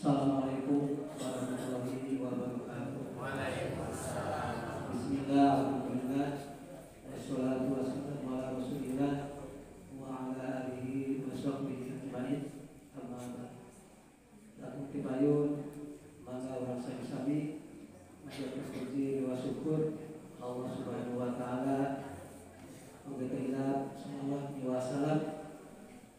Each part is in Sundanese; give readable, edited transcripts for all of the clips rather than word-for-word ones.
Assalamualaikum warahmatullahi wabarakatuh. Waalaikumsalam. Bismillah, alhamdulillah, wassalatu wassalamu ala rasulillah wa ala alihi wa sahbihi ajmain. Amma ba'd. Lagu tibayun mangga urang sami-sami manjatkeun puji wa syukur Allah Subhanahu wa taala. Mugi teu hilap salawat wa salam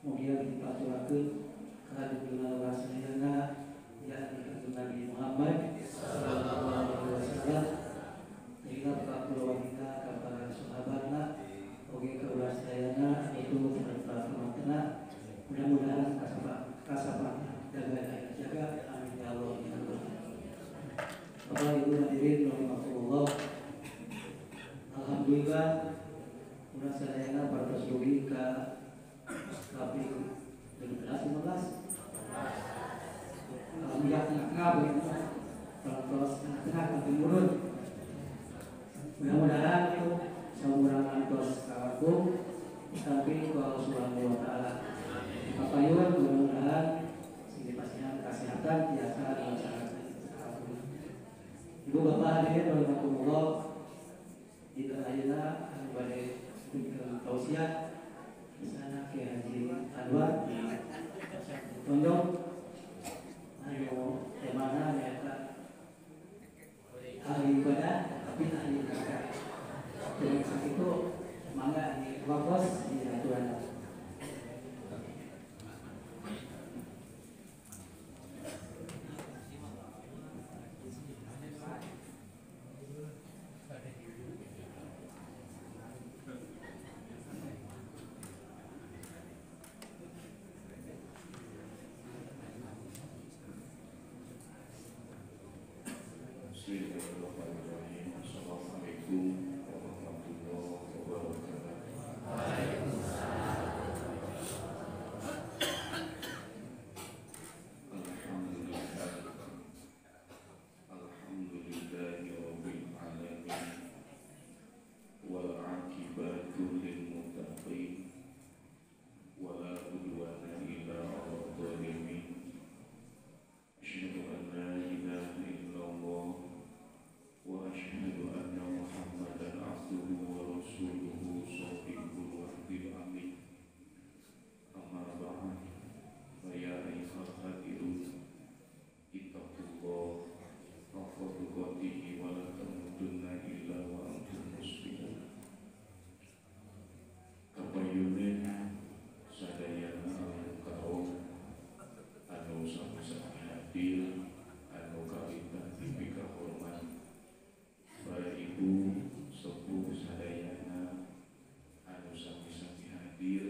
mugia dipaturakeun ka junjungan urang sadayana yakni Kanjeng Nabi Muhammad sallallahu alaihi wasallam. Hilap ka kulawargina ka para sahabatna oge ka urang sadayana itu para umatna. Mudah-mudahan kasapa jaga jaga, amin ya Allah ya Rabbal alamin. Bapak Ibu hadirin rahimakumullah. Alhamdulillah urang sadayana parantos dugi ka kaping 15 15. Alhamdulillah tengah-tengah begitu, parantos tengah-tengah kaping murud. Mudah-mudahan itu saurang antos kawakung tapi ku Allah Subhanahu wa taala. Kapayun mudah-mudahan sing dipasihan kesehatan biasa dilaksanakan. Ibu bapak hadirin rahimakumullah, di ayeuna anu bade tausiah di sana Kiai Haji Anwar di Tonjong anu temana nyaeta ahli ibadah tapi ahli neraka. Jadi sakitu mangga di wakos di aturan. Bismillahirrahmanirrahim. Assalamualaikum warahmatullahi wabarakatuh. Waalaikumsalam. Alhamdulillah, alhamdulillahi rabbil alamin, wal aqibatu lil muttaqin, wala udwana illa 'alal zalimin. Asyhadu an la ilaha illallah wa asyhadu anna Muhammadan abduhu wa rasuluhu sahibul wahdil amin. Amma ba'd, fa ya ayyuhal hadirun ittaqullah haqqa tuqatih wa la tamutunna illa wa antum muslimun. Kapayuneun sadayana al-mukarram anu sami-sami hadir anu kalintah dipikahormat, para ibu sepuh sadayana anu sami-sami hadir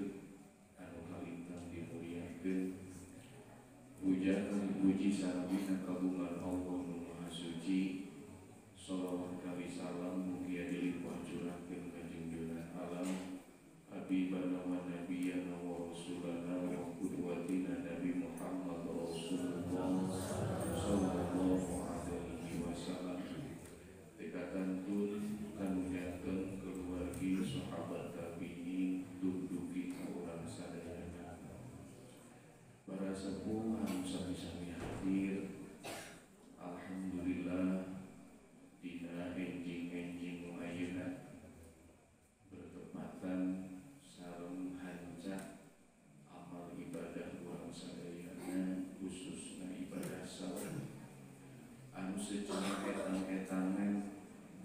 anu kalintang dimuliakeun. Puja puji salamina kagungan Allah nu Maha Suci. Shalawat kali salam mugia dilimpah curahkeun ka junjungan alam habibana wa nabiyana wa rasulana wa qudwatina Nabi Muhammad Rasulullah sallallahu alaihi wasallam. Tekatantun kanuyakeun keluargi sahabat tabi'in dugdugi ka urang sadayana. Para sepuh anu sami-sami hadir, alhamdulillah dina enjing-enjing nu ayeuna bertepatan sareng hanca amal ibadah urang sadayana, khususna ibadah saum anu secara etang-etangan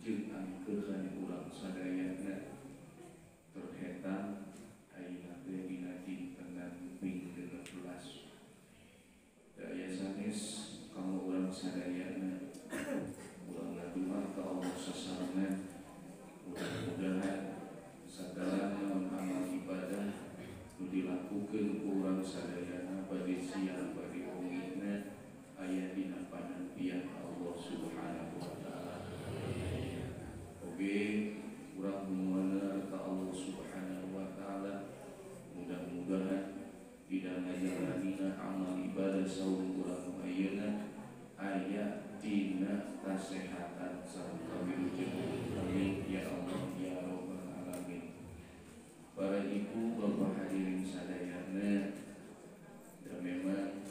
jeung angkeuhan urang sadayana terhetang ayeuna teh dina dintenan ping 16. Daya sanes kanggo urang sadayana, urang ngadua ka Allah sasarengan, mudah-mudahan sagala naon amal ibadah nu dilakukeun ku urang sadayana bade siang bade ongina aya dina panampian Allah Subhanahu wa taala. Oge urang nyuwun ka Allah Subhanahu wa taala, mudah-mudahan dina ngajalanina amal ibadah saum urang ayeuna aya dina kasehatan sareng kawilujengan. Amin ya Allah ya Rabbal alamin. Para ibu bapak hadirin sadayana, dan memang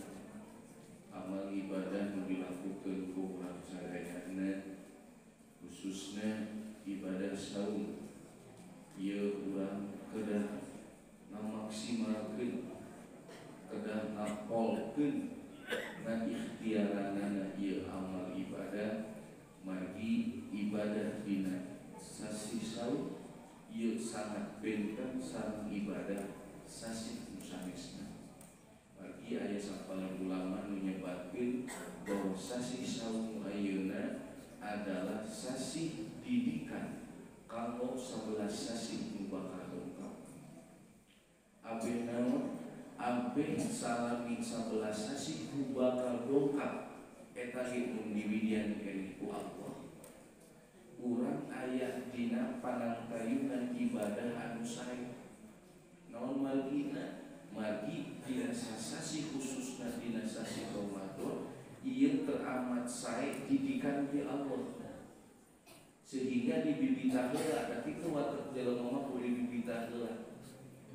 amal ibadah Dibolehkeun ngan ikhtiaranana ieu amal ibadah margi ibadah dina sasih saum ieu sangat benten sareng ibadah sasih nu sanesna. Margi aya sapaling ulama nu nyebatkeun bahwa sasih saum ayeuna adalah sasih didikan kanggo 11 sasih nu bakal dongkap. Abeh naon? Abeh salami 11 sasih nu bakal dongkap eta ge mun diwidian keneh ku Allah. Urang aya dina panangtayungan ibadah anu sae. Naon margina? Margi dina sasih khususna dina sasih Ramadan ieu teramat sae didikan ti Allah. Sehingga dibibita heula, tapi teu watek jelema mah kudu dibibita heula.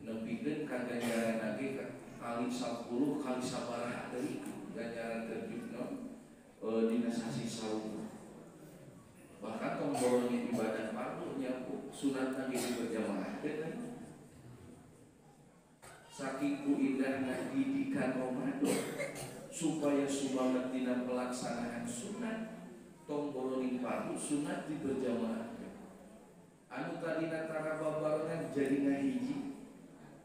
Nepikeun ka ganjaran ge kali 10 kali sabaraha deui ganjaran terjupna dina sasih saum. Bahkan tong borongnya ibadah fardu nya sunatna ge berjamaah teh kan. Saking ku indahna didikan Ramadan supaya sumanget dina pelaksanaan sunat tong boroning fardu sunat di berjamaah. Anu tadina tara babarengan jadi ngahiji,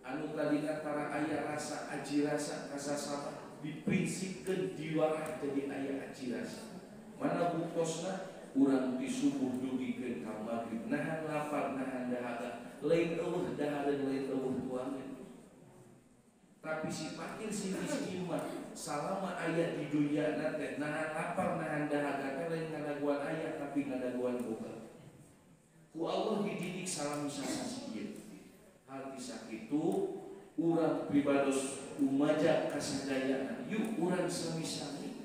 anu tadina tara aya rasa aji rasa kasasama diprinsipkeun diwarah jadi aya aji rasa. Mana buktosna urang di subuh dugikeun ka magrib nahan lapar nahan dahaga lain eueuh dahareun lain eueuh tuangan. Tapi si fakir si miskin mah salama aya di dunia teh nahan lapar nahan dahaga teh lain ngadaguan aya tapi ngadaguan boga. Ku Allah dididik salami sasasi ieu. Hal sakitu urang pribados umaja kasadayana yuk urang sami-sami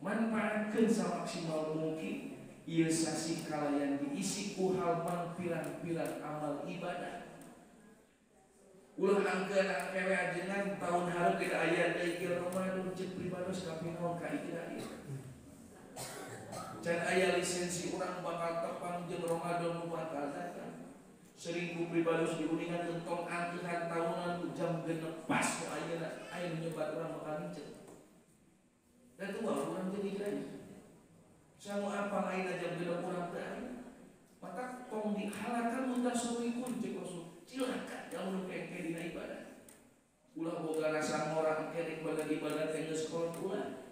manfaatkeun samaksimal mungkin ieu sasih kalayan diisi ku hal mangpirang-pirang amal ibadah. Ulah angkeun angkewe ajengan tahun hareup kita aya deui ieu Ramadan ceuk pribados kapinaon ka ieu. Can aya lisensi urang bakal tepang jeung Ramadan nu bakal datang. Sering ku pribados diuningan tong angkeuhan tahunan jam 6 pas nu ayeuna aya nu nyebat urang bakal nincet. Dan itu baru urang jadi lain. Sangu apa ayeuna jam 6 urang teh aya. Mata tong dihalakan mutasawwikun ceuk Rasul. Cilaka lamun engke dina ibadah. Ulah boga rasa ngora engke rek baga ibadah teh geus kolot ulah.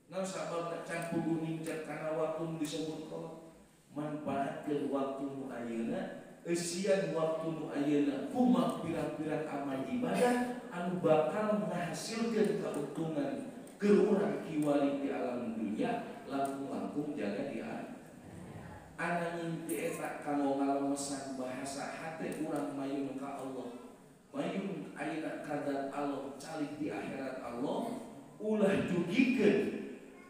Naon sababna can puguh nincet kana waktu nu disebut kolot. Manfaatkeun waktu nu ayeuna, eusian waktu nu ayeuna kumaha pirang-pirang amal ibadah anu bakal ngahasilkeun kauntungan keur urang kiwari di alam dunia langkung-langkung jaga di akhirat. Ananging ti eta kanggo ngalemesan bahasa hate urang mayun ka Allah, mayun ayeuna ka Allah calik di akhirat Allah, ulah dugikeun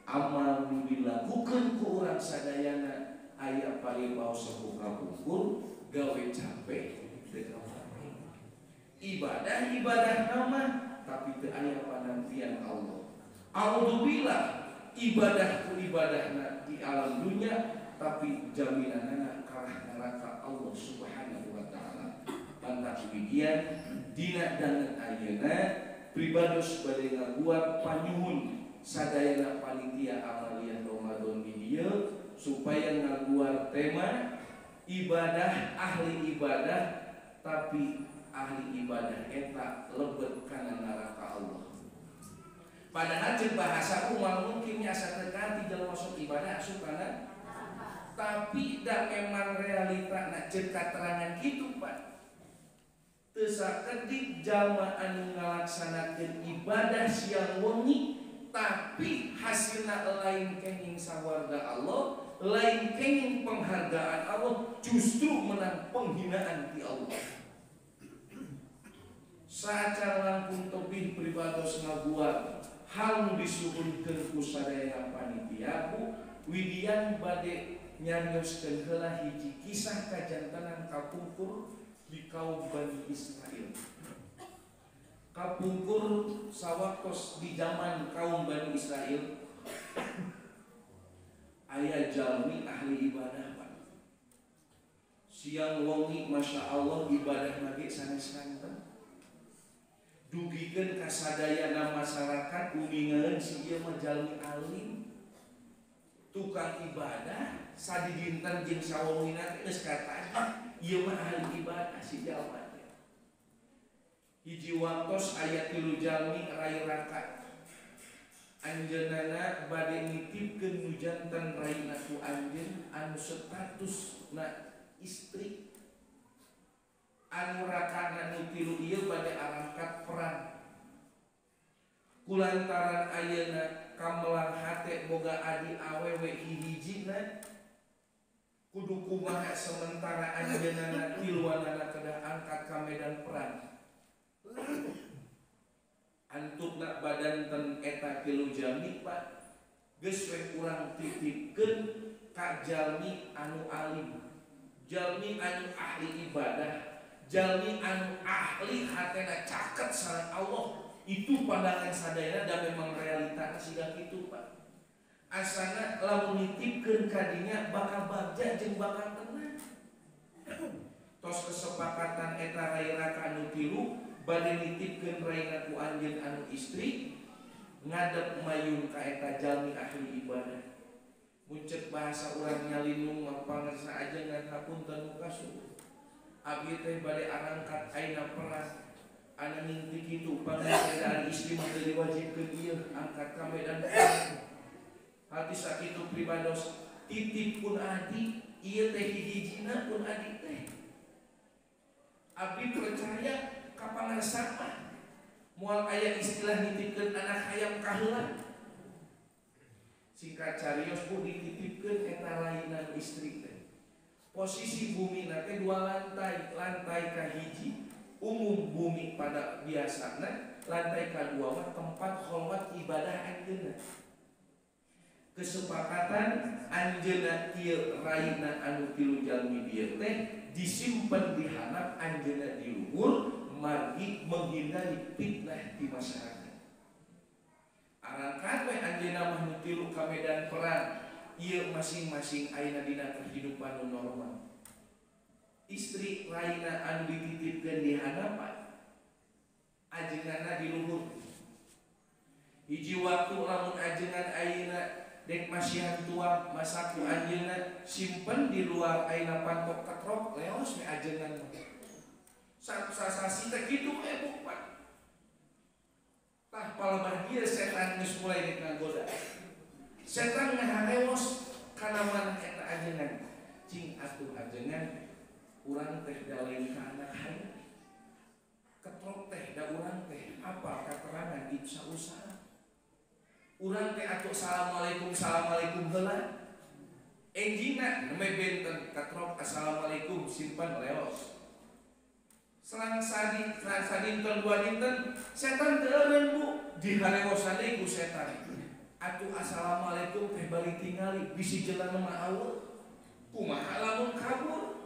amal nu dilakukeun ku urang sadayana aya paribaos sepuh kapungkur gawe capek teu kapake. Ibadah-ibadah nama tapi teu aya panantian Allah. A'udzubillah ibadah ku ibadahna di alam dunia tapi jaminanana karah neraka Allah Subhanahu wa taala. Pantak demikian dina danget ayeuna pribados bade ngaguar panyuhun sadayana panitia amaliyah Ramadan di dieu supaya ngaguar tema ibadah ahli ibadah tapi ahli ibadah eta lebet kana neraka Allah. Padahal ceuk bahasa umal mungkin asa teu kanti jelema sok ibadah asup kana, tapi da memang realita na ceuk katerangan kitu Pak. Teu sakedik jalma anu ngalaksanakeun ibadah siang wengi tapi hasilna lain kenging sawarga Allah, lain kenging penghargaan Allah, justru menang penghinaan ti Allah. Sacara langkung tebih pribados ngabuat hal nu disuhunkeun ku sadaya panitia ku widian bade nyarioskeun heula hiji kisah kajantanan kapungkur di kaum Bani Israel. Kapungkur sawaktos di zaman kaum Bani Israel aya jalmi ahli ibadah Pak. Siang wengi Masya Allah ibadah lagi sanes kanten. Dugi Dugikeun ka sadayana masyarakat uningeun si ieu mah jalmi alim. Tukang ibadah sadidinten jeung sawongina teh geus kataja ieu mah ahli ibadah si jalma teh. Hiji waktos aya tilu jalmi rai raka. Anjeunna bade nitipkeun nu janten raina ku anjeun anu statusna istri. Anu rakana nu tilu ieu bade arangkat perang. Kulantaran ayeuna kamelang hate boga adi awewe hihijina kudu kumaha sementara anjeunna tiluanana kedah angkat ka medan perang. Antukna badan ten eta tilu jalmi Pak geus we urang titipkeun ka jalmi anu alim, jalmi anu ahli ibadah, jalmi anu ahli hatena caket sareng Allah. Itu pandangan sadayana dan memang realitana siga kitu Pak. Asana lamun nitipkeun ka dinya bakal bagja jeung bakal tenang. Tos kesepakatan eta rai raka anu tilu bade nitipkeun raina ku anjeun anu istri ngadep mayun ka eta jalmi ahli ibadah. Muncet bahasa urang nyalinung mah pangersa ajengan hapunten nu kasuh. Abdi teh bade arangkat aina perang. Ananging ti kitu pangersa istri mah teu diwajibkeun ieu angkat ka medan perang. Hati sakitu pribados titip pun adi ieu teh hijina pun adi teh. Abdi percaya ka pangersa mah moal aya istilah nitipkeun anak hayam kaheula. Singkat carios bu dititipkeun eta lainan istri teh. Posisi bumi teh dua lantai, lantai kahiji umum bumi pada biasana, lantai kadua mah tempat kholwat ibadah anjeunna. Kesepakatan anjeunna ieu raina anu tilu jalmi dieu teh disimpen di handap anjeunna di luhur margi menghindari fitnah di masyarakat. Arangkat we anjeunna mah nu tilu ka medan perang ieu masing-masing ayeuna dina kehidupan nu normal. Istri raina anu dititipkeun di handapan ajenganna di luhur. Hiji waktu lamun ajengan ayeuna dek masihan tuang masaku anjeunna simpen di luar ayeuna pantok ketrok leos we ajengan mah. Sasasi teh kitu we bu Pak. Tah palebah ieu setan geus mulai dek ngagoda. Setan ngaharewos kana maneh eta ajengan. Cing atuh ajengan urang teh da lain ka anak hayang. Ketrok teh da urang teh apal katerangan di usaha. Urang teh atuh assalamualaikum assalamualaikum heula. Enjingna nembe benten ketrok assalamualaikum simpan leos. Selang sadi, sadinten dua dinten setan teu eureun bu diharewosan deui ku setan. Atuh assalamualaikum teh bari tingali bisi jelema mah aweuh. Kumaha lamun kabur?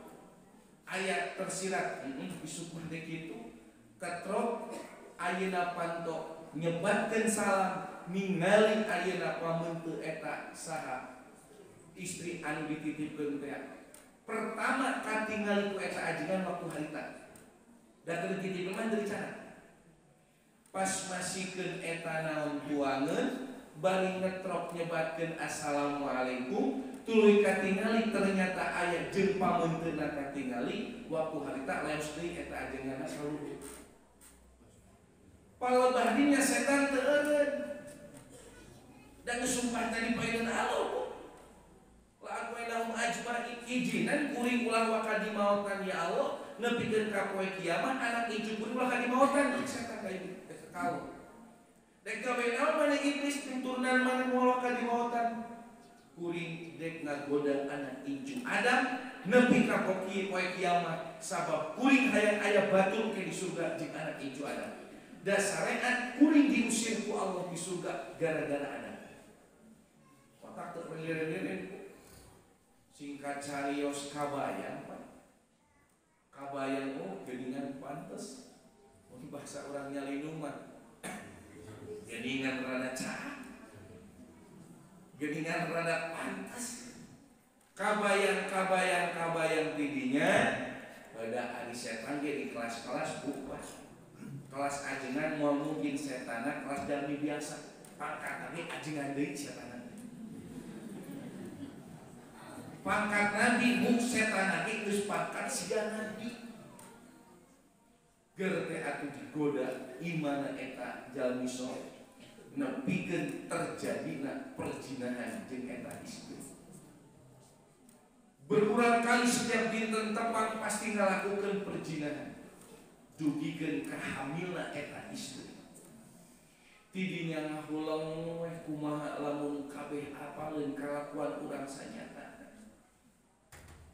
Ayat tersirat isuk mah teh kitu. Ketrok ayeuna panto nyebatkeun salam ningali ayeuna pameuteu eta saha istri anu dititipkeun teh. Pertama katingali ku eta ajengan waktu harita. Da teu dititipkeun mah teu dicatat. Pas masikeun eta naon tuangeun bari ngetrok nyebatkeun assalamualaikum tuluy katingali ternyata aya jeung pameunteuna katingali waktu harita leos deui eta ajenganna saluruh. Palebah dinya setan teu eureun. Dan sumpah tadi paeun Allah bu. La aqwailahum ajmain ijinan kuring ulah waka dimaotan ya Allah nepikeun ka poe kiamat anak incu kuring ulah dimaotan setan ka ieu kalau. Dek gawe naon maneh iblis pinturnan maneh moal waka dimaotan. Kuring dek ngagoda anak incu Adam nepi ka poe kiamat sabab kuring hayang aya batur ke di surga jeung anak incu Adam. Da syariat kuring diusir ku Allah di surga gara-gara Adam. Otak teu liren-liren. Singkat carios kabayang Pak. Kabayang oh geuningan pantes. Mun bahasa urang nyalinung mah geuningan rada cah. Geuningan rada pantes. Kabayang kabayang kabayang tidinya pada ari setan ge di kelas-kelas buka. Kelas ajengan moal mungkin setana kelas jalmi biasa. Pangkat nabi ajengan deui setana. Pangkat nabi mung setana ge geus pangkat siga nabi. Ger teh atuh digoda imana eta jalmi soleh. Nepikeun terjadina perzinahan jeung eta istri. Berulang kali setiap dinten tepang pasti ngalakukeun perzinahan. Dugikeun kahamilna eta istri. Tidinya ngahuleng weh kumaha lamun kabeh apaleun kalakuan urang sanyata.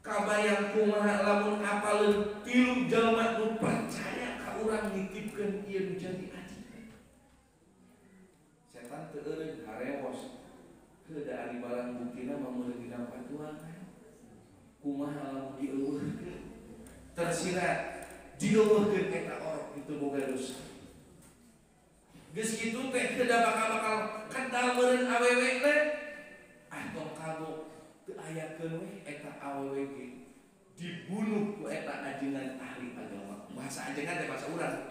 Kabayang kumaha lamun apaleun tilu jalma nu percaya ka urang nitipkeun ieu nu jadi aji. Setan teu eureun harewos. Heuh da ari barang buktina mah meureun dina patuangan. Kumaha lamun dieuweuhkeun. Tersirat dieuweuhkeun eta orok itu boga dosa. Geus kitu teh heuh da bakal-bakal kendal meureun awewe teh. Ah tong kagok teu ayakeun we eta awewe ge dibunuh ku eta ajengan ahli agama. Bahasa ajengan teh bahasa urang.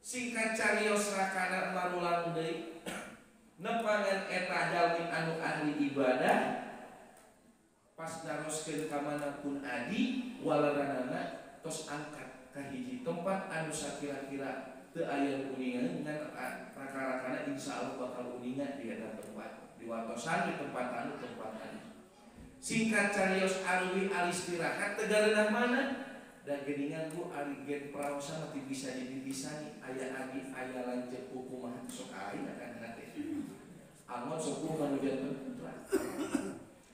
Singkat carios rakana marulang deui nepangan eta jalmi anu ahli ibadah pas naroskeun ka mana pun adi walaranana tos angkat ka hiji tempat anu sakira-kira teu aya uningan ngan raka-rakana insyaallah bakal uningan di eta tempat diwatosan di tempat anu tempat anu. Singkat carios arwi alistirahat tegareunah mana dan geningan bu ari gen praosa mah bisa dibibisani aya adi aya lanceuk kumaha sok aya kan teh angon sok kumaha nu janten putra.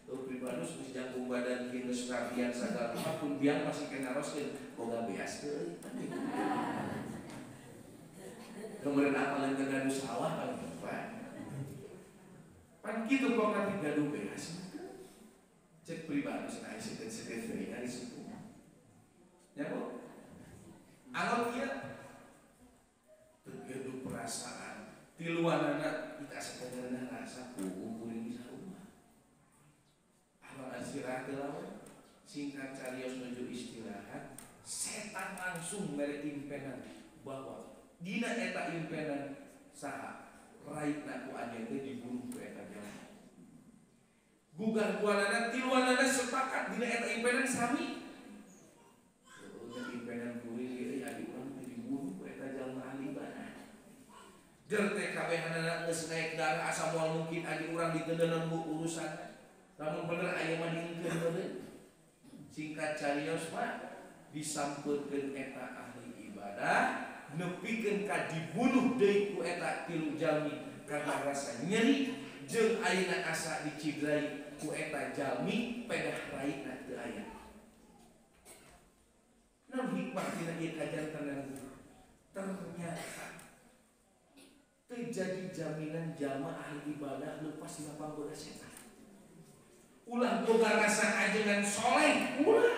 Tuh pribados geus jangkung badan geus rapian sagala rupa pun biang masih kena naroskeun boga beas teu. Kemudian apaleun teh gaduh sawah paling tepat. Pan kitu kok nanti gaduh beas. Cek pribados aya sedet-sedet deui ari suku. Ya bu, angon ieu teu gaduh perasaan tiluanana kita sakoleuna rasa puguh kuring di sarumah. Istirahat lawan singkat carios menuju istirahat setan langsung mere impenan bahwa dina eta impenan saha raibna ku anjeun teh dibunuh ku eta jalma. Gugah guanana tiluanana sepakat dina eta impenan sami. Heueuh impenan kuring ieu adi urang teh dibunuh ku eta jalma ahli ibadah. Ger teh kabehanana geus naik darah asa moal mungkin adi urang ditendenan bu urusan. Lamun bener aya mah diengkeun meureun. Singkat carios mah disampeurkeun eta ahli ibadah nepikeun ka dibunuh deui ku eta tilu jalmi karena rasa nyeri jeung ayeuna asa dicidrai ku eta jalmi pedah raina teu aya. Naon hikmah dina ieu kajantenan? Ternyata teu jadi jaminan jalma ahli ibadah lepas dina panggoda setan. Ulah boga rasa ajengan soleh, ulah.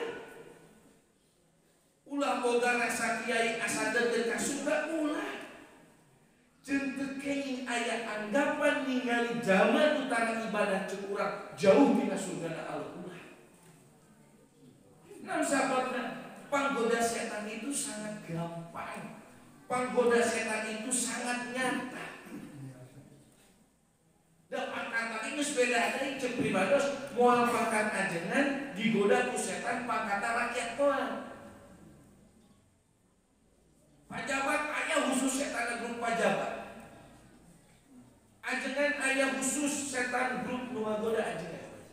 Ulah boga rasa kiai asa deukeut ka surga, ulah. Jeung teu kenging aya anggapan ningali jalma nu tara ibadah ceuk urang jauh dina surgana Allah, ulah. Naon sababna? Panggoda setan itu sangat gampang. Panggoda setan itu sangat nyata. Da pangkatan ini beda deui ceuk pribados moal pangkat ajengan digoda ku setan pangkatan rakyat moal. Pajabat aya khusus setan grup pajabat. Ajengan aya khusus setan grup nu ngagoda ajengan.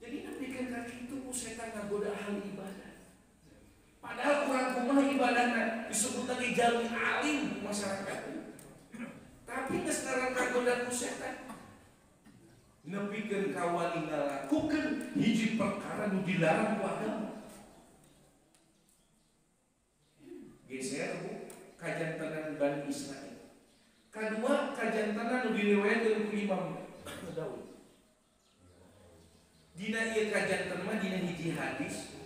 Jadi nepikeun ka kitu ku setan ngagoda ahli ibadah. Padahal urang kumaha ibadahna disebut lagi jalmi alim masyarakat. Tapi geus ngaran kagoda ku setan. Nepikeun ka wani ngalakukeun hiji perkara nu dilarang ku agama. Geser bu kajantenan Bani Israil. Kadua kajantenan nu diriwayatkeun ku Imam Daud. Dina ieu kajanten mah dina hiji hadis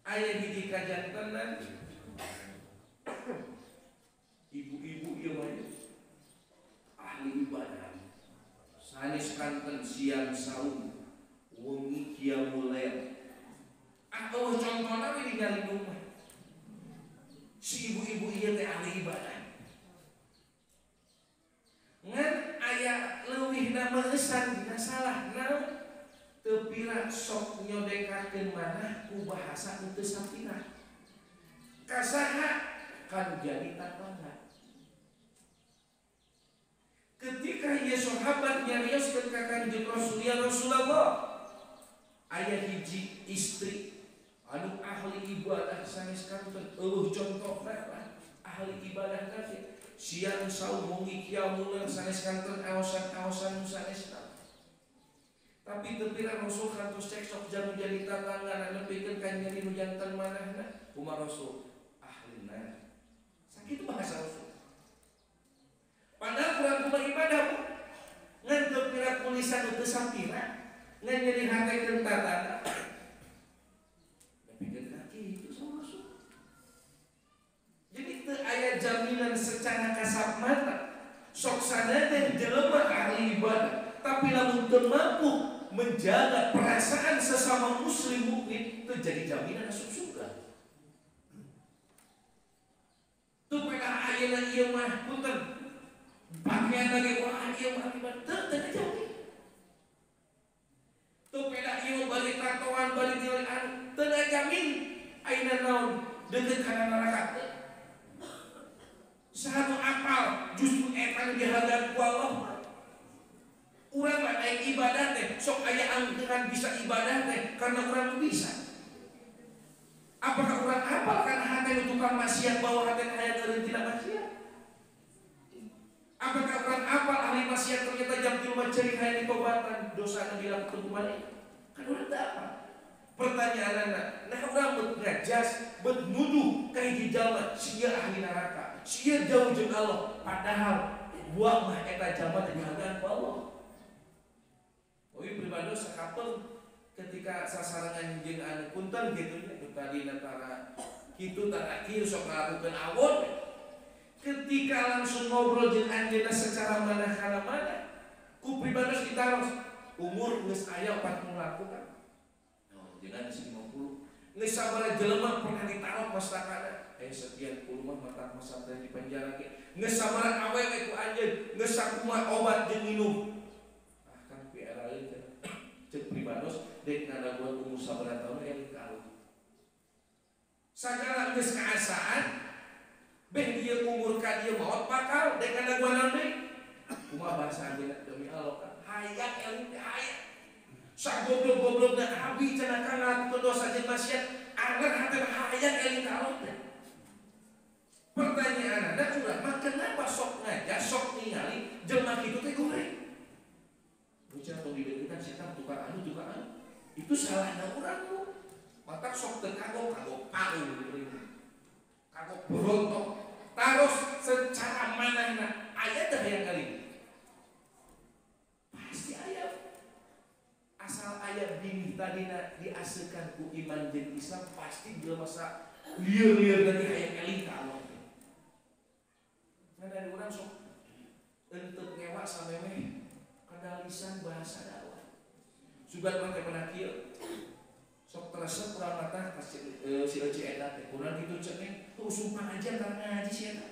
aya hiji kajantenan ibu-ibu ieu mah ahli ibadah sanes kanten siang saum wengi qiyamul lail. Ah eueuh contona we ningali rumah. ibu ieu teh ahli ibadah. Ngan aya leuwihna meueusan dina salah naon teu pira sok nyodekakeun manah ku bahasa nu teu sapira. Kasaha kan jadi tatangga. Ketika ieu sahabat nyarioskeun ka Kanjeng Rasul, ya Rasulullah, aya hiji istri anu ahli ibadah sanes kanten eueuh contohna lah ahli ibadah teh siang saum wengi qiyamul sanes kanten aosan-aosan nu sanesna. Tapi teu pira Rasul kantos cekcok jam jadi tatangga nepikeun ka nyeri nu janten manahna kumaha Rasul ahlina. Sakitu bahasa Rasul. Padahal kurang kumaha ibadah bu. Ngan teu pira kulisan nu teu sapira ngan nyeri hate keun tatangga. Nepikeun ka kitu sama Rasul. Jadi teu aya jaminan secara kasat mata. Sok sanajan jelema ahli ibadah, tapi lamun teu mampu menjaga perasaan sesama muslim mukmin teu jadi jaminan asup surga. Teu pernah ayeuna ieu mah punten pakaian lagi wah ieu mah ibadah teu teu jamin. Teu pernah ieu balik tatoan balik ningali anu teu jamin ayeuna naon deukeut kana neraka teu. Saha nu apal justru eta nu dihargaan ku Allah. Urang mah naik ibadah teh sok aya angkeran bisa ibadah teh karena urang bisa. Apakah urang apal kana hate nu tukang maksiat bahwa hate hayang eureun tina maksiat? Apakah urang apal ahli maksiat ternyata jam 3 mah ceurik hayang ditobatan dosa nu dilakukeun ku maneh? Kan urang teu apal. Pertanyaanna, nah urang beut ngajas, beut nuduh ka hiji jalma sia ahli neraka, sia jauh jeung Allah, padahal buah mah eta jalma teh dihargaan ku Allah. Owi pribados sakapeng ketika sasarengan jeung anu punten kitu nya nu tadina tara kitu tara kieu sok ngalakukeun awon. Ketika langsung ngobrol jeung anjeunna secara mana kana mana ku pribados ditaros umur geus aya 40 lakukan. Oh, jenengan geus 50. Geus sabaraha jelema pernah ditaros mastakana? Sekian puluh mah mata masa teh di penjara ge. Geus sabaraha awewe ku anjeun, geus sakumaha obat jeung minum. Cek pribados dek ngadaguan umur sabaraha tahun eling ka Allah. Sagala geus kaasaan beh ieu umur ka ieu maot bakal dek ngadaguan naon deui? Kumaha bahasa anjeunna demi Allah kan hayang eling teh hayang. Sagoblok-goblokna abi cenah ka ngalakukeun dosa jeung maksiat anger hate hayang eling ka Allah teh. Pertanyaanna urang mah kenapa sok ngajar sok ningali jelema kitu teh goreng? Bocah tong dideketan setan tukang anu itu salahna urang bu. Matak sok teu kagok kagok palu kagok berontok taros secara manahna aya teh hayang kali pasti aya asal aya binih tadina diaseukan ku iman jeung Islam pasti jelema masa lieur-lieur tadi hayang eling ka Allah. Ngan dari urang sok enteu ngewa samemeh kadalisan bahasa dakwah. Sugan mah teh pernah kieu. Sok teresep urang mata ka si Ece eta teh. Kurang kitu cek nih, tuh usum pangajian tara ngaji si eta.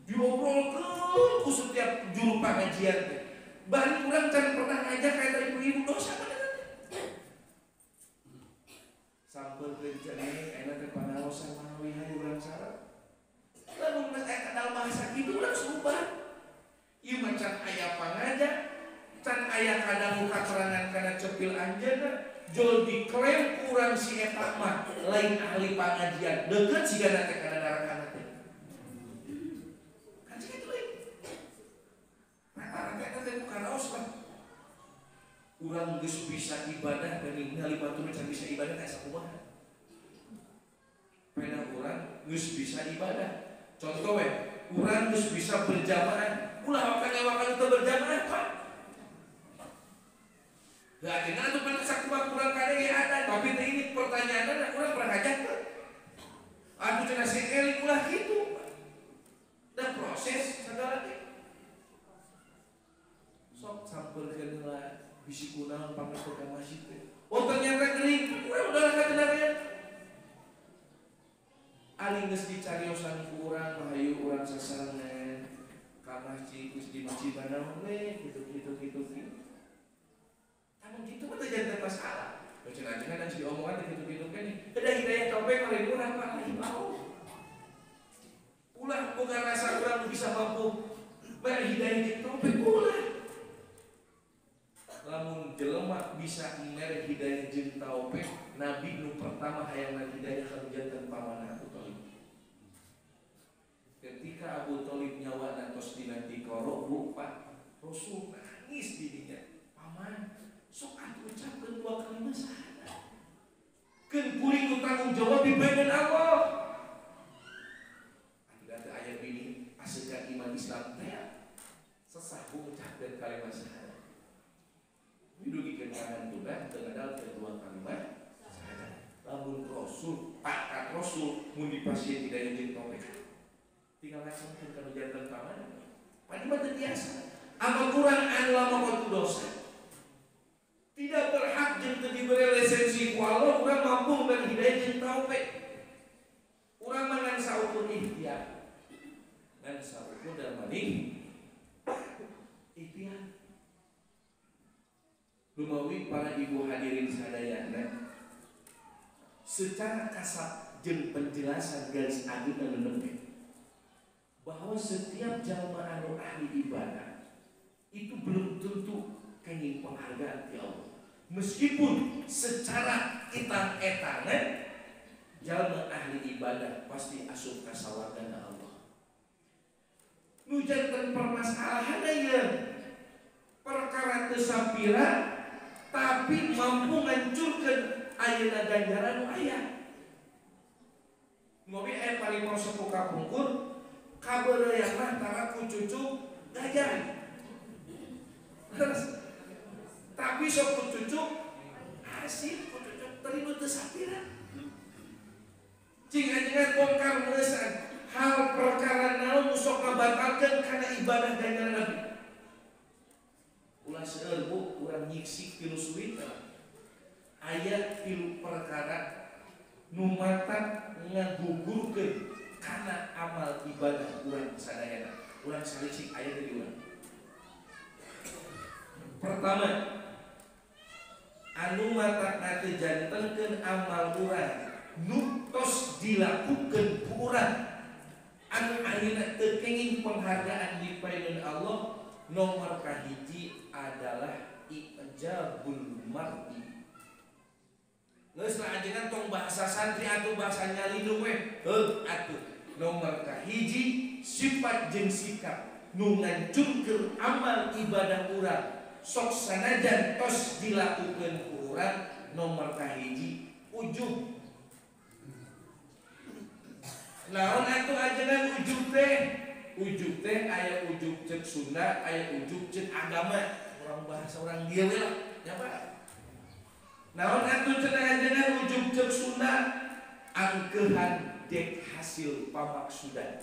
Diobrolkeun ku setiap juru pangajian teh. Bari urang can pernah ngajak ka eta ibu-ibu dosa mah eta teh. Sampeurkeun ceneh ayeuna teh pangaosan manawi hayu urang sareng. Lamun geus aya kadal bahasa kitu urang sumpah. Ieu mah can aya pangaja, can aya kadangu katerangan kana cepil anjeunna, jol diklaim kurang si eta mah lain ahli pangajian, deukeut sigana teh kana narakana teh. Kan kitu lain. Rata-rata eta teh bukan raos lah. Urang geus bisa ibadah geuning ningali batur can bisa ibadah teh sakumaha. Pena urang geus bisa ibadah. Contoh we, urang geus bisa berjamaah. Ulah wakan-wakan itu berjamaah, Pak. Lah akhirnya atuh pernah sakumaha kurang kade ge ada, tapi teh ini pertanyaanna urang pernah ngajak teu? Atuh cenah si eling ulah kitu. Dan proses segala teh. Sok sampeurkeun heula bisi kunaon pamit ka masjid teh. Oh ternyata gering, urang udah ka cenah. Ali geus dicariosan ku urang mah hayu urang sasarengan ka masjid geus di masjid mana we kitu kitu kitu kitu. Lamun kitu mah teu janten masalah. Cenah ajengan geus diomongan teh kitu kitu keneh. Kedah hidayah taufik mah lain urang mah lain mau. Ulah boga rasa urang bisa mampu mere hidayah jeung taufik ulah. Lamun jelema bisa mere hidayah jeung taufik, nabi nu pertama hayang hidayah ka janten pamanna Abu Thalib. Ketika Abu Thalib nyawa tos dina tikoro, Bu, Pak, Rasul nangis di dinya. Paman, sok atuh ucapkeun dua kalimat syahadat. Keun kuring nu tanggung jawab di badan Allah. Atuh teh aya bini aseukan iman Islam teh. Sesah bu ucapkeun kalimat syahadat. Didugikeun kana tuna teu ngadalkeun dua kalimat syahadat. Lamun Rasul, pangkat Rasul mun dipasieun hidayah jeung taufik. Tinggal ngacungkeun ka nu janten paman. Pan mah teu tiasa. Amal urang anu lamun dosa. Tidak berhak jeung teu diberi lisensi ku Allah urang mampu memberi hidayah jeung taufik. Urang mah ngan saukur ikhtiar. Ngan saukur dalam maning ikhtiar. Lumawi para ibu hadirin sadayana secara kasat jeung penjelasan garis ageung anu nembe bahwa setiap jalma anu ahli ibadah itu belum tentu kenging penghargaan ti Allah. Meskipun secara etang-etangan jalma ahli ibadah pasti asup ka sawargana Allah. Nu janten permasalahan ieu perkara teu sapira tapi mampu ngancurkeun ayeuna ganjaran nu aya. Ngopi aya paling sepuh kapungkur kabeureuyan mah tara ku cucu gajah. Terus tapi sok ku cucu hasil ku cucu terima teu sapira. Cing ajengan bongkar meusan hal perkara naon nu sok ngabatalkeun kana ibadah ganjaran Nabi. Ulah seueur Bu, urang nyiksik tilu suwita. Aya tilu perkara nu matak ngagugurkeun kana amal ibadah urang sadayana. Urang salisik aya di urang. Pertama, anu matak teu jantenkeun amal urang nu tos dilakukeun ku urang anu ayeuna teu kenging penghargaan di payun Allah. Nomor kahiji adalah ijabul mar'i. Geus lah ajengan tong bahasa santri atau bahasa nyalindung we. Heuh atuh. Nomor kahiji sifat jeung sikap nu ngancurkeun amal ibadah urang. Sok sanajan tos dilakukeun ku urang, nomor kahiji ujub. Naon atuh ajengan ujub teh? Ujub teh aya ujub cek Sunda, aya ujub cek agama. Orang bahasa orang dieu we lah, nya Pak. Naon atuh cenah ajengan ujub cek Sunda? Angkeuhan dek hasil pamaksudan.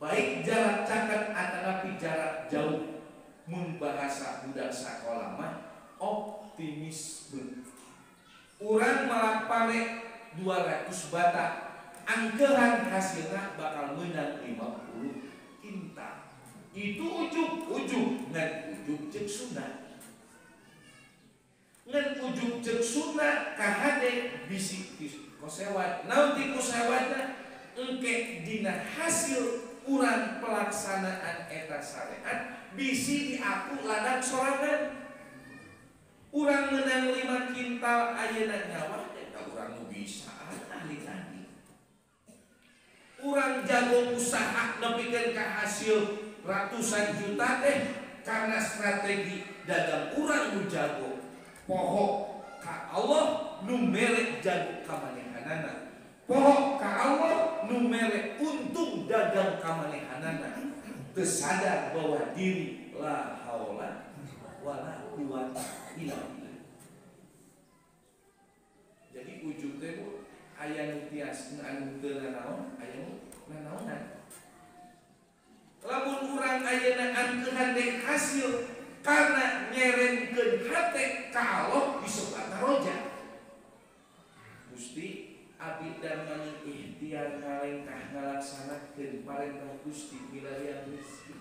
Baik jarak caket atanapi jarak jauh. Mun bahasa budak sakola mah optimisme. Urang malak pare 200 bata. Angkeuhan hasilna bakal menang 50 kintal. Itu ujub-ujub ngan ujub cek Sunda. Ngan ujub cek Sunda kahade bisi kosewat. Naon ti kosewatna engke dina hasil urang pelaksanaan eta syariat bisi diaku ladang sorangan. Urang menang 5 kintal ayeuna nyawa eta urang nu bisa ahli tadi. Urang jago usaha nepikeun ka hasil ratusan juta teh karena strategi dagang urang nu jago. Poho ka Allah nu mere jago kamanehanana. Poho ka Allah nu mere untung dagang kamanehanana. Teu sadar bahwa diri la haula wala quwata illa billah. Jadi ujub teh Bu aya nu tias anu teu nanaon, aya nu nanaonan. Lamun urang ayeuna angkeuhan dek hasil karena nyerenkeun hate ka Allah disebat roja. Gusti abdi dan mani ikhtiar ngalaksanakeun parentah Gusti milarian rezeki.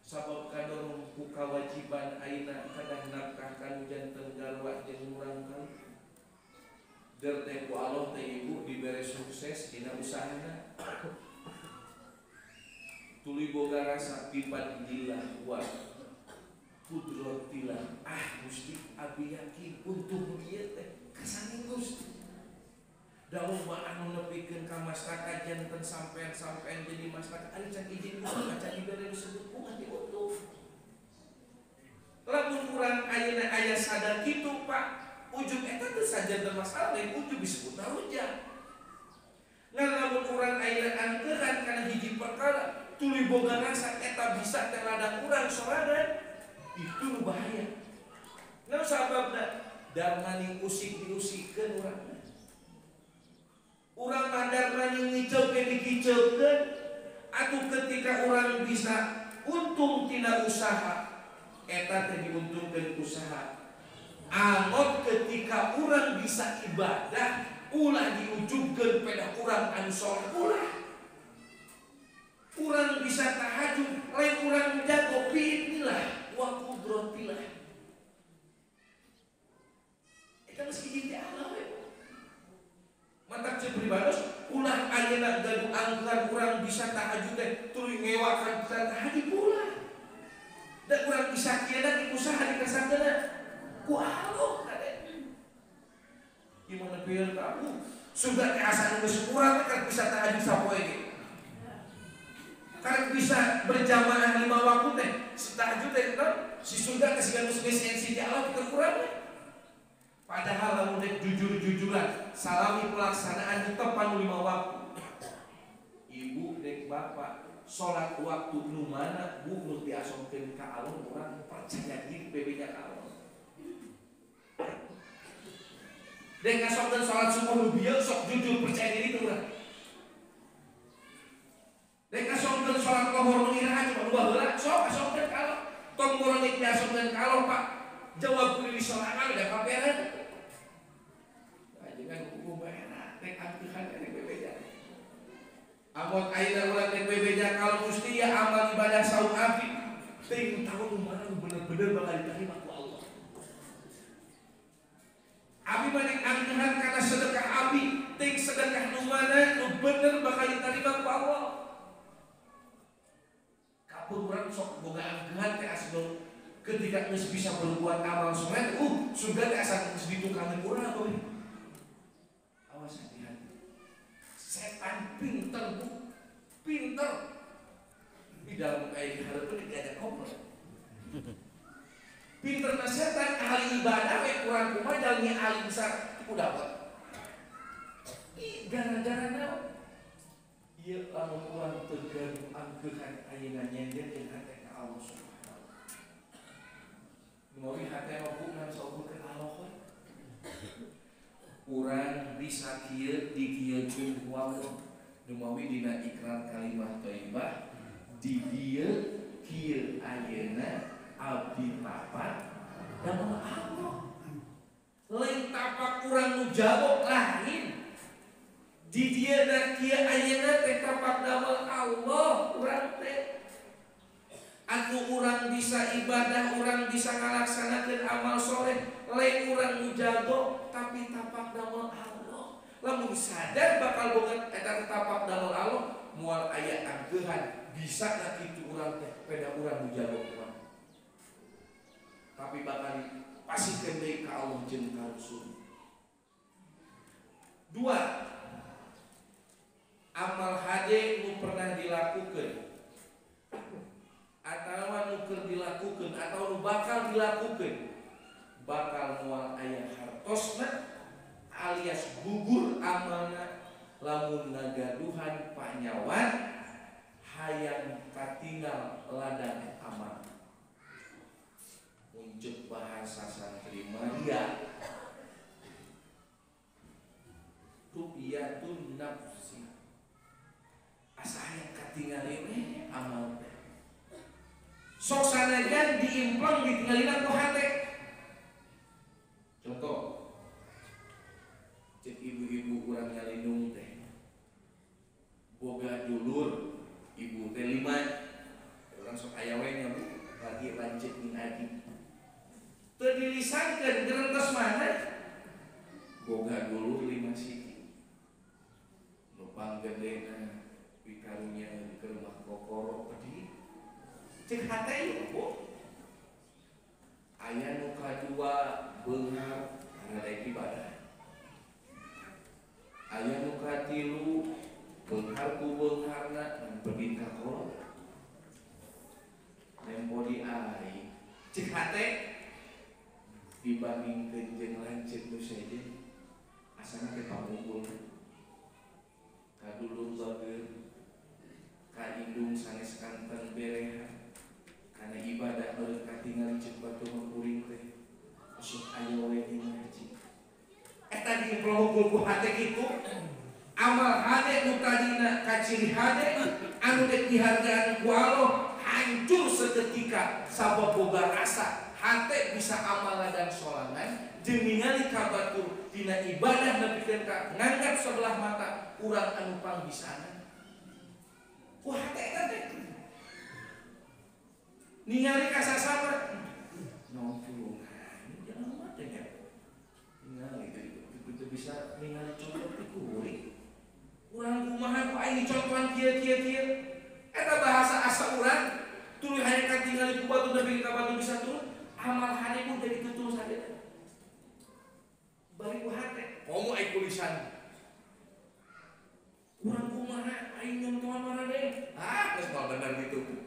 Sabab kadorong ku kawajiban ayeuna kadang nafkah kanu janten garwa jeung urang kali. Der teh ku Allah teh ibu dibere sukses dina usahana. Tuluy boga rasa bifadlillah wa kudratillah. Ah Gusti abdi yakin untung ieu teh kersane Gusti. Da loba anu nepikeun ka masyarakat janten sampean-sampean jadi masyarakat ari can izin Gusti maca dibere disebut bunga diuntung. Lamun urang ayeuna aya sadar kitu Pak, ujub eta teu sajanten masalah lain ujub disebut rujak. Ngan lamun urang ayeuna angkeuhan kana hiji perkara tuluy boga rasa eta bisa teh ladang urang sorangan, itu nu bahaya. Naon sababna? Darmani usik diusikeun urang. Urang mah darmani ngiceupkeun dikiceupkeun. Atuh ketika urang bisa untung tina usaha, eta teh diuntungkeun usaha. Angot ketika urang bisa ibadah, ulah diujubkeun pada urang anu soleh ulah. Urang bisa tahajud, lain urang jago biidnillah wa qudratillah. Eta geus izin ti Allah we. Mantak ceuk pribados ulah ayeuna gaduh angkran urang bisa tahajud teh tuluy ngewakan bisa tahajud ulah. Da urang bisa kieu di usaha dikersangkeuna ku Allah kade. Gimana biar tahu sudah teh asa geus urang teh bisa tahajud sapoe ge. Karena bisa berjamaah 5 waktu teh tahajud teh si surga teh siga geus esensi di Allah kurang we. Padahal lamun dek jujur-jujuran salami pelaksanaan tepan 5 waktu. Ibu dek bapak salat waktu nu mana bu nu diasongkeun ka Allah urang percaya diri bebeja ka Allah. Dek ngasongkeun salat subuh nu bieu sok jujur percaya diri teh urang. Dek ngasongkeun salat lohor nu iraha coba nu baheula sok asongkeun ka Allah. Tong boronik diasongkeun ka Allah Pak. Jawab ku diri sorangan udah paperan. Ajengan hukum bae rek angkeuhan rek bebeja. Amot ayeuna urang rek bebeja kalau Gusti ya amal ibadah saum abdi. Teuing tahu nu mana nu bener-bener bakal diterima ku Allah. Abi mah rek angkeuhan kana sedekah abdi, teuing sedekah nu mana nu bener bakal diterima ku Allah. Kapur urang sok boga angkeuhan teh asal ketika geus bisa berbuat amal soleh, surga teh asa geus ditukangeun urang we. Awas hati-hati. Setan pinter, Bu. Pinter. Di dalam aya di hareupeun diajak ngobrol. Pinterna setan ahli ibadah we kurang kumaha jalmi ahli besar ku dapat. Ih, gara-gara naon? Ieu lamun urang teu gaduh angkeuhan ayeuna nyenderkeun hate ka Allah Subhanahu. Mawi hate mah bukan saukurkeun Allah we. Urang bisa kieu dikieukeun ku Allah. Nu mawi dina ikrar kalimah thayyibah di dieu kieu ayeuna abdi tapak damel Allah. Lain tapak urang nu jago lain. Di dieu na kieu ayeuna teh tapak damel Allah urang teh. Anu urang bisa ibadah, urang bisa ngalaksanakeun amal soleh, lain urang nu jago tapi tapak damel Allah. Lamun sadar bakal boga eta tapak damel Allah, moal aya angkeuhan bisa na kitu urang teh peda urang nu jago urang. Tapi bakal dipasihkeun deui ka Allah jeung ka Rasul. Dua, amal hade nu pernah dilakukeun atau nu keur dilakukeun atau nu bakal dilakukeun bakal moal aya hartosna alias gugur amalna lamun ngagaduhan panyawan hayang katinggal ladang amal. Muncul bahasa santri Maria ru'yatun nafsi asa hayang katinggal we amal teh. Sok sanajan diimplang ditinggalina ku hate. Contoh, cek ibu-ibu urang nyalindung teh boga dulur Ibu teh 5. Urang sok aya we nya Bu, lagi lanceuk jeung adi. Teu dilisankeun gerentes mana? Boga dulur 5 siki. Nu panggedena pikarunya ke rumah kokoro pedih. Cek hate ieu Bu. Aya nu kadua beunghar karena daek ibadah. Aya nu katilu beunghar ku beungharna ngan pedih ka kolot. Nempo di aing. Cek hate dibandingkeun jeung lanceuk nu sejen asana teh pangunggul. Kadulur bageur, ka indung sanes kanten berehan. Karena ibadah meureun katingali ceuk batur mah kuring teh osok aya we di ngaji. Eta diimplong ku hate kitu. Amal hade nu tadina kaciri hade anu dek dihargaan ku Allah hancur seketika sabab boga rasa hate bisa amal dan solangan jeung ningali ka batur dina ibadah nepikeun ka nganggap sebelah mata urang anu pangbisana. Ku hate eta teh ningali ka sasama naon tulungan jangan mah teh nya ningali teu bisa ningali contoh ti kuring. Urang kumaha ku aing dicontohan kieu kieu kieu. Eta bahasa asa urang tuluy hayang katingali ku batur nepi ka batur bisa turun, amal hade pun jadi tutul sadaya. Bari ku hate komo aing kulisan. Urang kumaha aing nyontohan maraneh. Ah, geus moal bener kitu.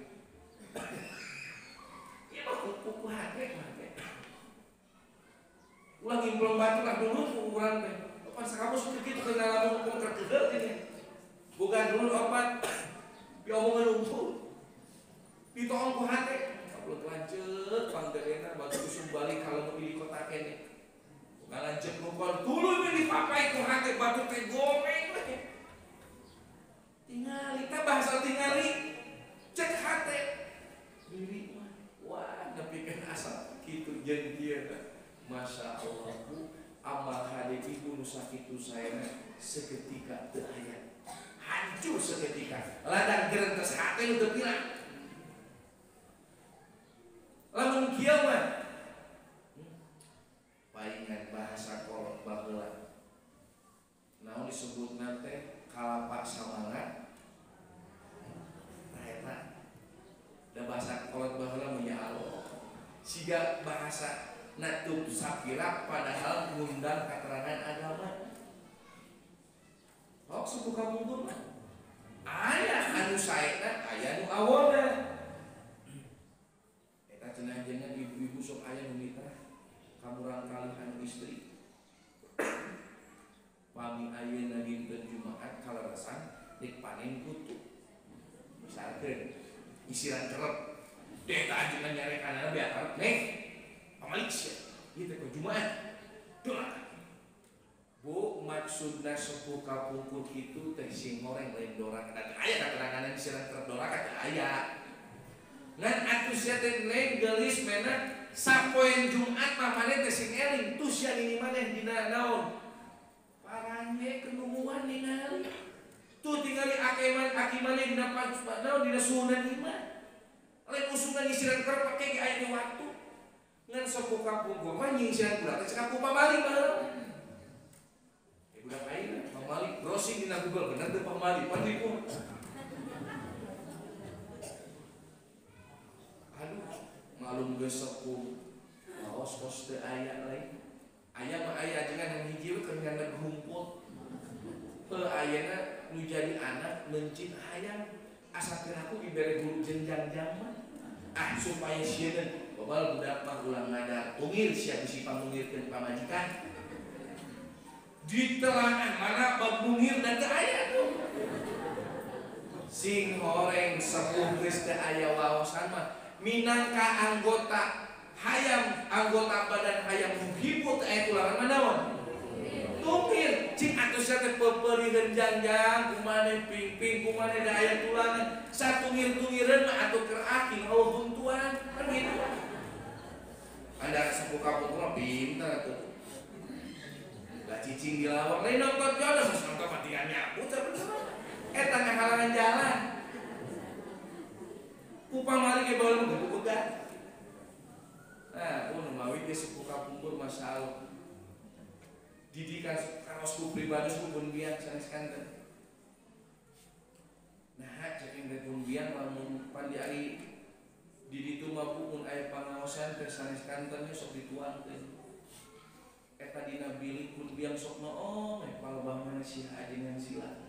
Ieu mah ku hate hate. Ulah ngimplong batu lah dulu ku urang teh. Pas kamu suka gitu kena lamun hukum kerkeul gini. Bukan dulu opat diomongan unggul. Ditoong ku hate. Kablek lanceuk panggedena batu usum balik kalau mau di kota kene. Bukan lanceuk nu kon tuluy we dipapai ku hate batu teh gomeng we. Tingali tah bahasa tingali cek hate. Diri mah wah nepikeun asa kitu jeung kieu teh. Masya Allah bu, amal hade ibu nu sakitu saena seketika teu aya. Hancur seketika. Ladang gerentes hate nu teu pirang. Lamun kieu mah paingan bahasa kolot baheula. Naon disebutna teh kalapa samangat. Tah eta. Da bahasa kolot baheula mah ya Allah. Siga bahasa natup sapira padahal ngundang keterangan agama. Oh, suku kapungkur mah. Aya anu saena, aya nu awona. Eta cenah jenengan ibu-ibu sok aya nu mitra kamurang kalih anu istri. Pami ayeuna dinten Jumaat kaleresan dek panen kutu. Misalkeun isiran kerep. Dek eta ajengan nyarekanana beak karep neng. Pamalik sia, ieu teh Jumaat. Doa. Bu, maksudna sepuh kapungkur kitu teh sing horeng lain doraka da teu aya kateranganan isiran kerep doraka teu aya. Ngan atuh sia teh neng geulis mena sapoe Jumat mah maneh teh sing eling tuh sia nini maneh dina naon. Paranye kenunguan ningali. Tuh tingali akiman aki maneh dina naon dina suhunan imah. Lain usungan isiran kerep pake ge aya di waktu. Ngan sepuh kapungkur mah nyingsiran budak teh cekap ku pamali baheula. Eh budak aing pamali browsing dina Google bener teu pamali panipu. Aduh, malum geus sepuh. Waos kos teu aya lain. Aya mah aya ajengan yang hiji we keur nganeg humpul. Heuh ayeuna nu jadi anak mencit hayang asa teu aku dibere guru jenjang zaman. Ah supaya sieun babal budak mah ulah ngadar tungir sia bisi pamungirkeun pamajikan. Ditelangan mana bab mungir da teu aya tuh. Sing horeng sepuh geus teu aya waosan mah minangka anggota hayam anggota badan hayam nu hibut aya tulangan mah naon? Tungir cing atuh sia teh peupeuriheun jangjang kumaneh pingping kumaneh da aya tulangan satungir-tungireun mah atuh keur aking eueuh huntuan kan gitu. Ada sepuh kapungkur mah pinter atuh. Lah cicing di lawang lain nonton jodoh geus nonton matian nyapu teh bener. Eta ngahalangan jalan. Diperibados pun biang sanes kanten. Nah, cek yang pun biang lamun pandi ari di ditu mah pun aya pangaosan teh sanes kanten sok dituangkeun. Eta dina bilik pun biang sok noong palebah mana sia ajengan sila.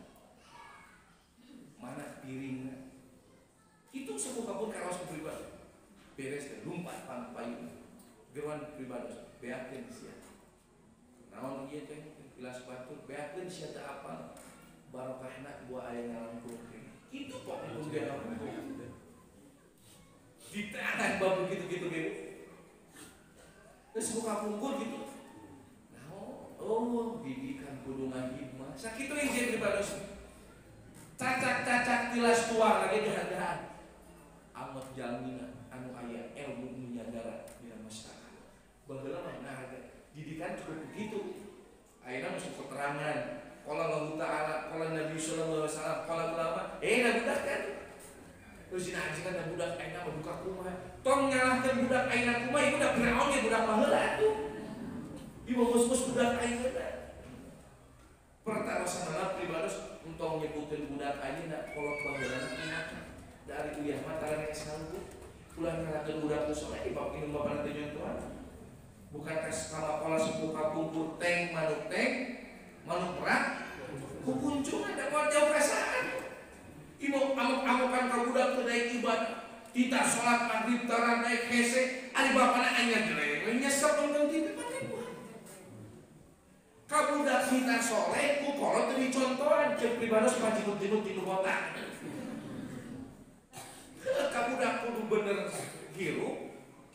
Mana piringna. Itu sepuh kapun karaos pribadi. Beres teh lumpat pangpayun. Geruan pribados beakeun sia. Naon ieu teh pilas batur beakeun sia teu apal. Barokahna buah aya ngalangkung. Kitu kok pun biang. Di tangan bab begitu-gitu gitu. Terus buka pungkur gitu. Nah, oh, didikan kudu ngahidmah. Sakitu yang jadi pribados. Cacak-cacak tilas tuang lagi dihandahan. Amat jalmina anu aya ilmu nu nyadara dina masyarakat. Baheula mah nah didikan cukup begitu. Ayeuna masuk keterangan. Qala Allah Ta'ala, qala Nabi sallallahu alaihi wasallam, qala ulama. Nah budak kan. Terus dina ajengan da budak ayeuna mah duka kumaha. Tong nyalahkeun budak ayeuna kumaha, ieu budak Firaun ge budak baheula atuh. Ieu mah budak ayeuna. Pertarosanana pribados entong nyebutkeun budak ayeuna kolot baheula kumaha. Dari uyah mah tara sanggup. Ulah nyalahkeun budak nu soleh di bab inum bapana teh nyontohan. Bukankah kama pola sepuh kapungkur teng manuk teng manuk merak ku kuncungan da moal jauh kasaan. Ieu amuk-amukan ka budak teu daek ibadah. Kita salat maghrib tara naik hese, ari bapana anyar jelek nyesep nonton TV pan ribuan. Ka budak kita soleh ku kolot teu dicontohan ceuk pribados pajimut-jimut di nu botak. Ka budak kudu bener hirup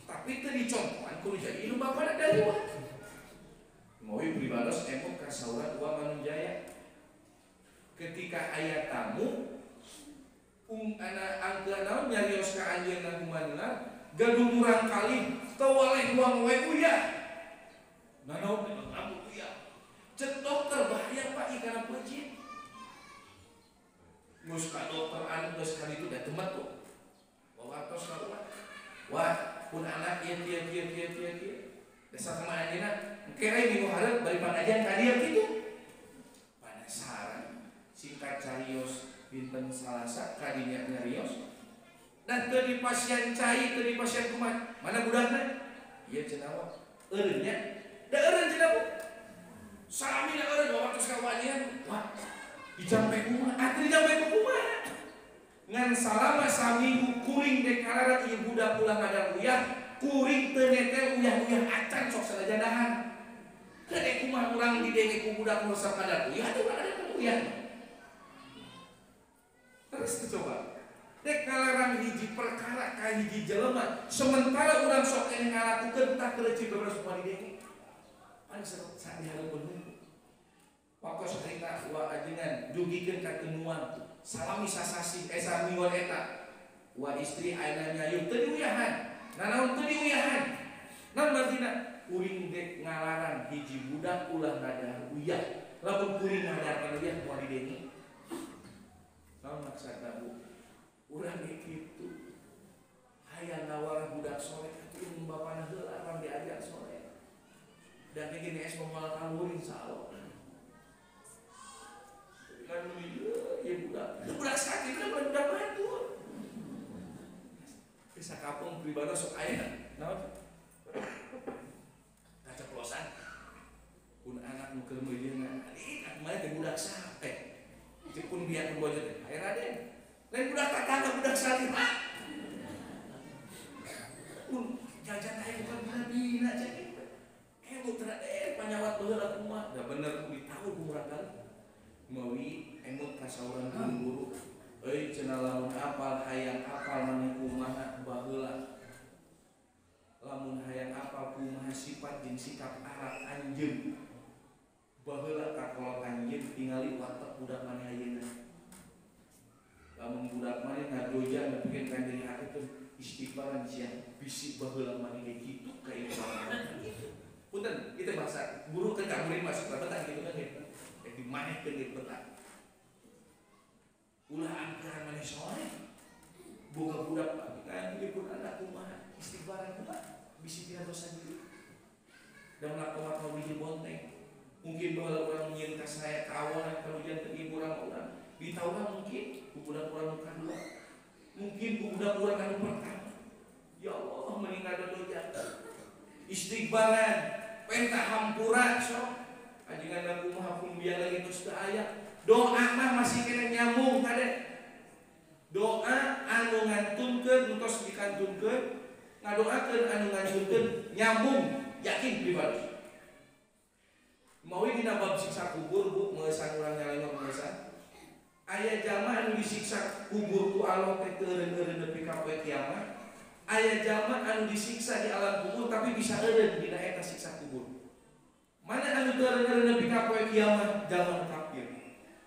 tapi teu dicontohan kudu jadi ilmu bapana daliwat. Mawi pribados emut ka sauran Wa Manunjaya. Ketika aya tamu ana angkeun naon nyarios ka anjeunna kumanuna gaduh murang kali teu waleh buang we uyah. Nanaon ambu uyah. Cek dokter bahaya Pak ieu kana peuncit. Geus ka dokter anu geus kali itu da temet tuh. Wawartos ka ulah. Wah, pun anak ieu kieu kieu kieu kieu kieu. Dasar sama anjeunna engke we minggu hareup bari panajan ka dieu kitu. Penasaran singkat carios dinten Salasa kadinya nyarios dan teu di pasien cai teu di pasien kumaha mana budakna ieu cenah wa eureun nya da eureun cenah bu salami da eureun wawartos ka wajian wah dijampe kumaha atuh dijampe kumaha ngan salama saminggu kuring dekararan ieu budak ulah ngadar uyah kuring teu netel uyah-uyah acan sok sanajan dahar teu kumaha urang didenge ku budak nu resep ngadar uyah teu urang ngadar uyah. Terus coba dek ngalarang hiji perkara ka hiji jelema sementara urang sok keneh ngalakukeun tah keleucik beberes kumaha didenge paling sandi hareupeun hungkul waktu cerita wa ajengan dugikeun ka temuan salami sasasi saminggon eta wa istri ayeuna nyayub teu diuyahan nanaon teu diuyahan naon martina kuring dek ngalarang hiji budak ulah ngadahar uyah lamun kuring ngadaharkeun uyah moal didenge. Naon maksudna Bu? Urang ge kitu. Hayang ngawarah budak soleh atuh ilmu bapana heula urang diajar soleh. Dan ge gini es moal kaluhur insyaallah. Kan ieu ieu budak. Itu budak sakit kan budak batur. Bisa kampung pribadi sok aya naon? Kaceplosan. Pun anak nu keur meulieuna, ih kumaha teh budak saha teh? Cek pun biar pun bojo teh, aya raden. Lain budak tatangga budak salira. Pun jajan aya bukan dina cek. Emut raden panyawat baheula kumaha. Da bener ditahu ku urang kali. Mawi emut ka saurang guru. Euy cenah lamun apal hayang apal maneh kumaha baheula. Lamun hayang apal kumaha sifat jeung sikap akhlak anjeun. Baheula ka kolot anjeun tingali watek budak maneh ayeuna. Lamun budak maneh ngadoja nepikeun ka nyeri hati teh istighfaran sia bisi baheula maneh ge kitu ka ieu baheula. Punten, ieu teh bahasa guru kan ka murid masuk ka betah kitu kan ya. Rek dimanehkeun di betah. Ulah angkeran maneh soleh. Boga budak kan ieu pun anak kumaha istighfaran kumaha bisi tina dosa diri. Da melakukan biji bonteng. Mungkin baheula urang nyieun ka saya kawanan kalau janten ibu urang urang ditauran mungkin ku budak urang nu kadua. Mungkin ku budak urang anu pertama. Ya Allah meninggal doja. Istighbaran, penta hampura sok. Ajengan kumaha pun biar lagi terus teu aya. Doa mah masih kena nyambung kade. Doa anu ngantunkeun nu tos dikantunkeun, ngadoakeun anu ngantunkeun nyambung, yakin pribadi. Mawi dina bab siksa kubur Bu, meusan urang nyalengok meusan. Aya jalma anu disiksa kubur ku Allah teh teu eureun-eureun nepi ka poe kiamat. Aya jalma anu disiksa di alam kubur tapi bisa eureun dina eta siksa kubur. Mana anu teu eureun nepi ka poe kiamat? Jalma nu kafir.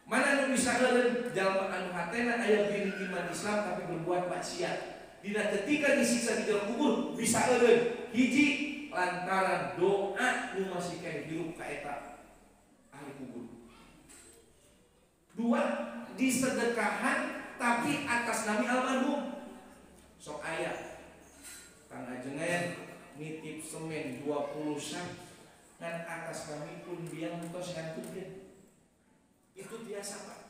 Mana anu bisa eureun? Jalma anu hatena aya bini iman Islam tapi berbuat maksiat. Dina ketika disiksa di dalam kubur bisa eureun. Hiji lantaran doa nu masih keneh hirup ka eta ahli kubur. Dua, disedekahan tapi atas nami almarhum. Sok aya Kang Ajengan nitip semen 20 sak ngan atas nami pun biang tos ngantunkeun. Itu biasa Pak.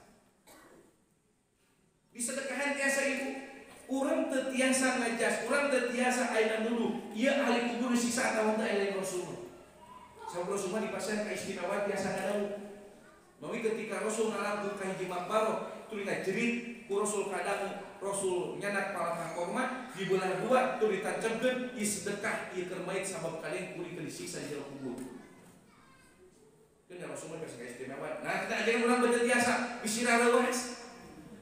Disedekahan tiasa ibu. Urang teu tiasa ngajas, urang teu tiasa ayeuna dulu. Ieu ahli kubur disiksa atawa teu aya Rasul. Sabab Rasul mah dipasihan ka istimewa tiasa ngadawu. Mawi ketika Rasul ngalaku ka hiji makbaroh, tuluy ngajerit ku Rasul kadangu, Rasul nyanak palakah korma dibelah dua tuluy ditancapkeun ieu sedekah ieu keur mait sabab kalian kuring teu disiksa di jero kubur. Keun Rasul mah ka istimewa. Nah, kita ajaran urang beuteung tiasa bisi rareuwas.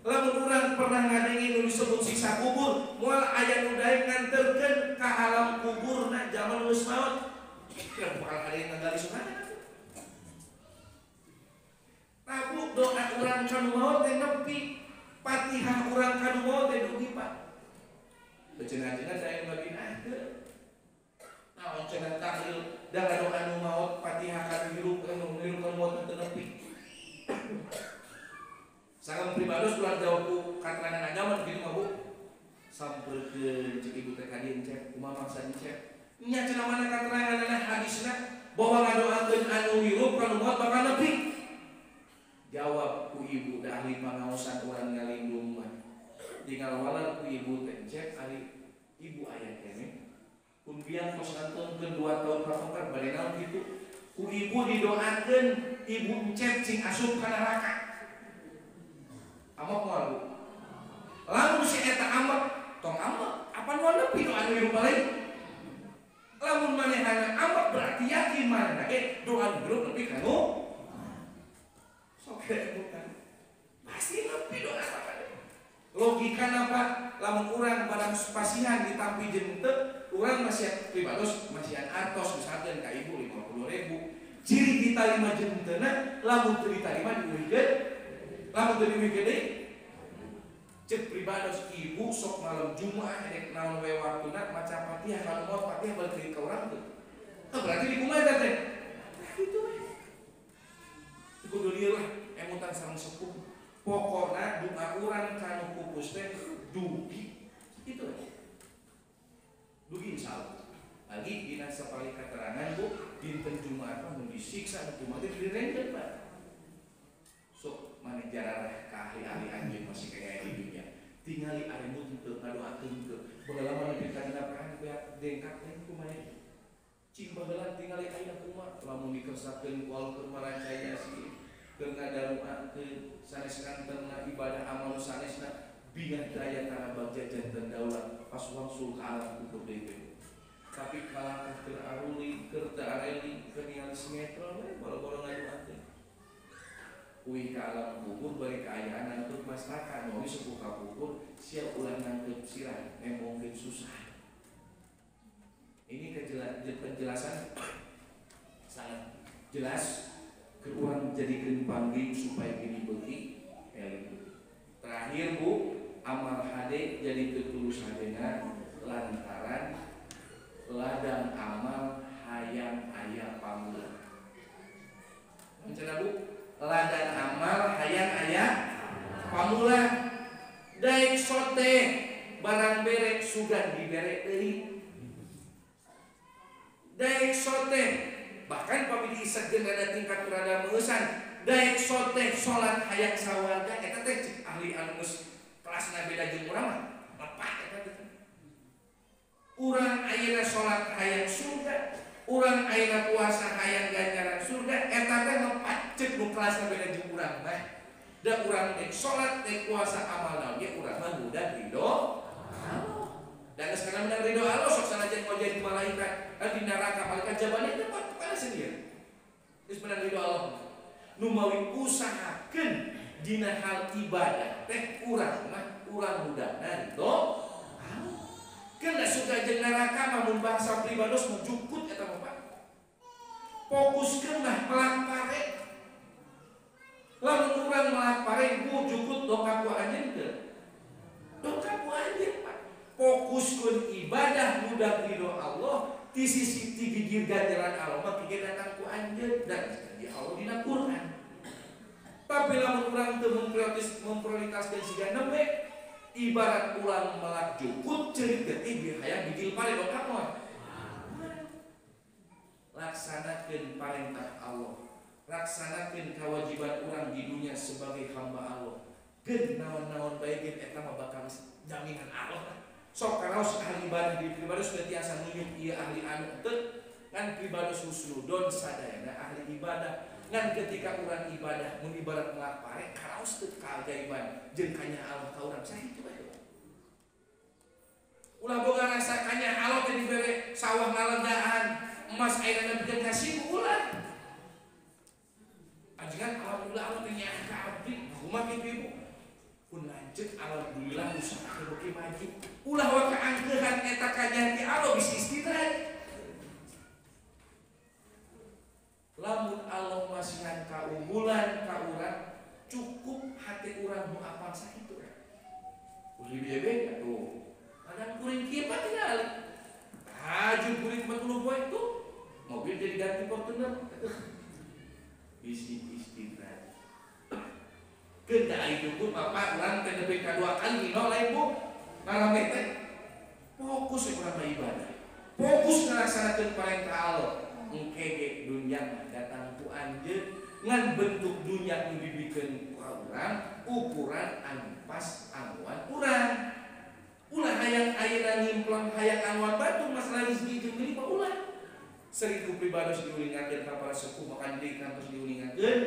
Lamun urang pernah ngadenge nu disebut siksa kubur, moal aya nu daek nganterkeun ka alam kuburna zaman geus maot. Kira bakal ada yang nanggali sunana. Tabu doa urang kanu maot teh nepi, Fatihah urang kanu maot teh dugi Pak. Becenah-cenah saya ngabina teu. Naon cenah tahlil da doa nu maot Fatihah kanu hirup kanu hirup kanu maot teu nepi. Sangat pribados ulah jauh ku katerangan agama kitu mah Bu. Sampeurkeun cek ibu teh ka dieu cek kumaha maksa cek. Nya cenah mana kateranganna hadisna bahwa ngadoakeun anu hirup kanu maot bakal nepi. Jawab ku ibu da ahli pangaosan urang ngalindung mah. Tinggal walar ku ibu teh cek ari ibu aya keneh. Kun biang tos ngantunkeun 2 tahun kapungkur bade naon kitu. Ku ibu didoakeun ibu encep cing asup ka neraka. Amok moal Bu. Lamun si eta amok, tong amok, apa nu nepi doa nu hirup lain? Lamun manehna amok berarti yakin manehna ge doa nu hirup nepi kanu sok bukan. Pasti nepi doa apa. Logika napa lamun urang barang pasihan ditampi jeung teu, urang masih pribados masihan artos misalkan ka ibu 50.000. Ciri ditarima jeung teuna lamun teu ditarima diuihkeun. Lamun teu diuihkeun deui cek pribados ibu sok malam Jumat rek naon we waktuna maca Fatihah kalau maot Fatihah balik deui ka urang teu. Teu berarti di kumaha eta teh? Kitu we. Kudu lieur lah emutan sareng sepuh. Pokona doa urang kanu pupus teh dugi. Kitu we. Dugi insyaallah. Lagi dina sapalih katerangan Bu, dinten Jumat mah mun disiksa nu kumaha teh direngkeun Pak. Sok maneh jararah ka ahli-ahli anjeun masih kaya di dunia. Tingali aremut teu ngadoakeun teu. Baheula mah nepi ka dina prahan beak dengkak teh kumaha. Cing baheula tingali ayeuna kumaha lamun dikersakeun ku Allah keur marancaya sih. Keur ngadaruakeun sanes kantengna ibadah amal sanesna bingah daya kana bagja janten daulat pas wangsul ka alam kubur deui. Tapi kalangkah keur aruli, keur teu areli, keur ningali sinetron we boro-boro ngadoakeun. Uih ka alam kubur bari kaayaan nangkeup maslakan mawi sepuh ka kubur siap ulah nangkeup sirah nembongkeun susah. Ini penjelasan sangat jelas ke urang jadikeun panggih supaya gini beuki eling. Terakhir Bu, amal hade jadi ketulus hadena lantaran ladang amal hayang aya pamula. Rencana Bu, ladang amal hayang aya pamula. Daek sote barang berek sugan diberek deui. Daek sote Bahkan pami diisegeun rada tingkat rada meusan daek soteh salat hayang sawarga eta teh cek ahli anu geus kelasna beda jeung urang mah lepat eta teh. Urang ayeuna salat hayang surga, urang ayeuna puasa hayang ganjaran surga, eta teh lepat cek nu kelasna beda jeung urang mah. Da urang dek salat dek puasa amal naon ge urang mah mudah ridho Allah. Dan sekarang menang ridho Allah sok sanajan mau jadi malaikat di neraka malaikat jawabannya itu pada sendiri. Terus menang ridho Allah. Nu mawi usahakeun dina hal ibadah teh urang mah urang mudahna ridho Allah. Keun surga jeung neraka mah mun bahasa pribados mah jukut eta mah Pak. Fokuskeun mah melak pare. Lamun urang melak pare bu jukut doka ku anjeun teu. Doka ku anjeun Pak. Fokuskeun ibadah mudah ridho Allah di sisi ti gigir ganjaran Allah mah gigir datang ku anjeun dan di Allah dina Quran. Tapi lamun urang teu memprioritaskeun siga nembe ibarat urang melak jukut ceurik getih hayang bijil pare doka mah. Laksanakeun parentah Allah. Laksanakeun kewajiban urang di dunia sebagai hamba Allah. Geun naon-naon bae geun eta mah bakal jaminan Allah. Sok karaos ahli ibadah di pribados teu tiasa nunjuk ieu ahli anu teu ngan pribados husnudon sadayana ahli ibadah. Ngan ketika urang ibadah mun ibarat melak pare karaos teu kaajaiban jeung kanya Allah ka urang sakitu bae. Ulah boga rasa kanya Allah teh dibere sawah ngalegaan emas ayeuna nepikeun ka sibu ulah. Ajengan alhamdulillah Allah teh nyaah ka abdi kumaha kitu ibu. Pun lanceuk alhamdulillah usaha beuki maju. Ulah wa kaangkeuhan eta kanya ti Allah bisi istirahat. Lamun Allah masihan kaunggulan ka urang cukup hati urang nu apal sakitu. Ulah beda tuh. Kadang kuring kieu mah tinggal. Haju kuring 40 poe itu mobil jadi ganti Fortuner. Bisi istirahat. Keun da ari jukut bapak urang teh nepi ka 2 kali ngino lain bu. Ngarame teh fokus we urang ibadah. Fokus ngalaksanakeun parentah Allah. Engke ge dunya mah datang ku anjeun ngan bentuk dunya nu dibikeun ku urang ukuran anu pas anuan urang. Ulah hayang ayeuna ngimplang hayang anuan batur masalah rezeki jeung milik mah ulah. Sering ku pribados diulingakeun ka para sepuh makan deui kantos diulingakeun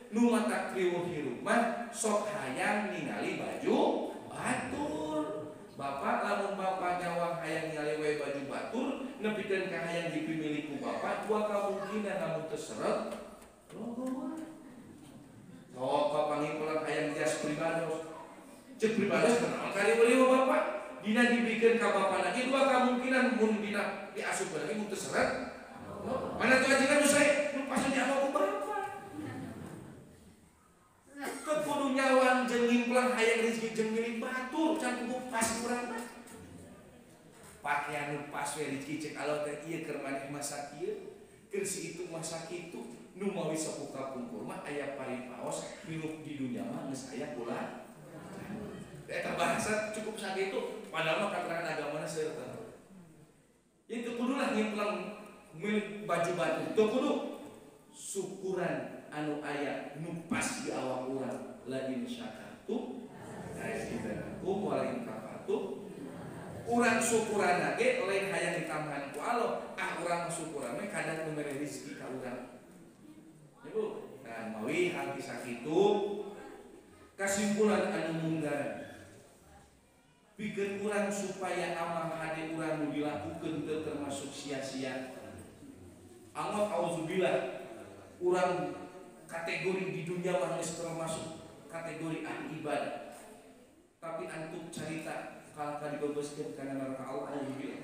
nu matak riweuh hirup mah sok hayang ningali baju batur. Bapak lamun bapak nyawang hayang ningali we baju batur nepikeun ka hayang dipimilik ku bapak dua kamungkinan lamun teu seret logoan. Sok bapak ngimpelan hayang jas pribados. Ceuk pribados kunaon kariweuh bapak? Dina dibikeun ka bapak lagi dua kamungkinan mun dina diasupkeun lagi mun teu seret. Mana tuh ajengan nu sae nu pas diamuk ku bapak. Kudu nyawang jeung ngimplang hayang rezeki jeung milik batur can kudu pas urang mah. Pakaian nu pas we rezeki cek Allah teh ieu keur maneh masa kieu, keur si itu masa kitu, nu mawi sepuh kapungkur mah aya paripaos hirup di dunya mah geus aya kula. Eta bahasa cukup sakitu padahal mah katerangan agamana seueur teh. Itu kudulah ngimplang milik baju batur. Teu kudu syukuran anu aya nu pas di awak urang. La in syakartum la azidannakum wa la in kafartum. Urang syukuran ge lain hayang ditambahan ku Allah. Ah urang syukuran we kadang nu mere rezeki ka urang. Ibu, nah mawi hal sakitu kasimpulan anu munggaran. Pikeun urang supaya amal hade urang nu dilakukeun teu termasuk sia-sia. Angot auzubillah urang kategori di dunia mah geus termasuk kategori ahli ibadah. Tapi antuk carita kalahka dibebaskeun kana neraka Allah auzubillah.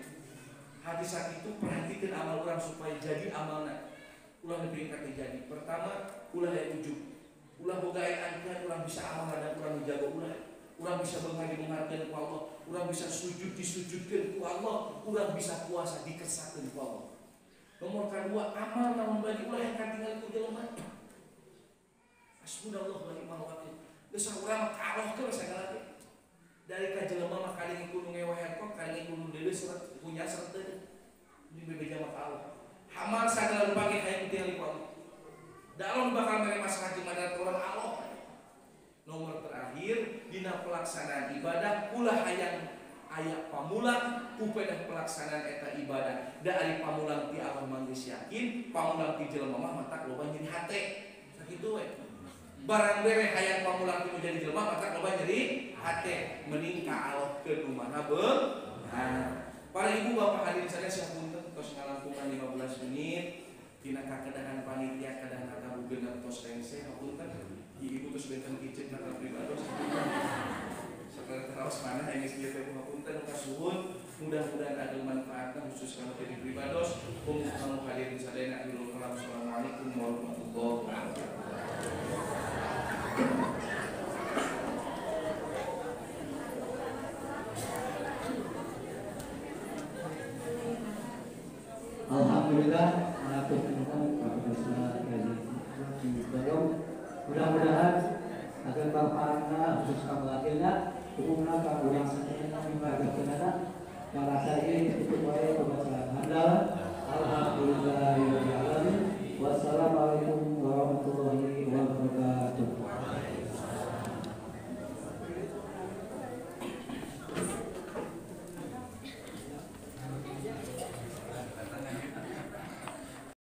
Hati sakitu perhatikan amal urang supaya jadi amalna. Ulah nepi ka jadi. Pertama, ulah aya ujub. Ulah boga aya angkeun urang bisa amal dan urang dijaga ulah. Urang bisa beunghar dibeungharkeun ku Allah, urang bisa sujud disujudkeun ku Allah, urang bisa puasa dikersakeun ku Allah. Nomor kedua, amal naon bagi ulah yang katingal ku jelema. Hasbunallah wa ni'mal wakil. Geus urang mah karohkeun sagala teh. Dari ka jelema mah kadang kudu ngewa handphone, kadang kudu deuleu seret punya seret deuleu. Di bebeja mah ka Allah. Hamal sagala rupa ge hayang ditingali ku Allah. Da Allah bakal mere masalah jeung madarat urang Allah. Nomor terakhir dina pelaksanaan ibadah ulah hayang aya pamulang kupedah pelaksanaan eta ibadah. Da ari pamulang ti Allah mah geus yakin, pamulang ti jelema mah matak loba nyeri hate. Sakitu we. Barang bere hayang pamulang ti jadi jelema matak loba nyeri hate, mending ka Allah ke nu mana beunghar. Para ibu bapak hadirin sadaya sapunten tos ngalangkungan 15 menit dina kakedahan panitia kedah natabu genep tos rengse hapunten. Ibu terus benten kicet nakal pribados. Setelah terus mana yang geus teh hapunten kasuhun, mudah-mudahan ada manfaatna khusus kanu jadi pribados. Umum kanu hadirin sadayana akhirul kalam. Assalamualaikum warahmatullahi wabarakatuh. Alhamdulillah mengatur Pak Gaji Bagong. Mudah-mudahan agar manfaatna khusus kamu akhirna umumna kamu yang sadayana mimbarkeunana para saya tutup wae pembacaan handal. Alhamdulillah.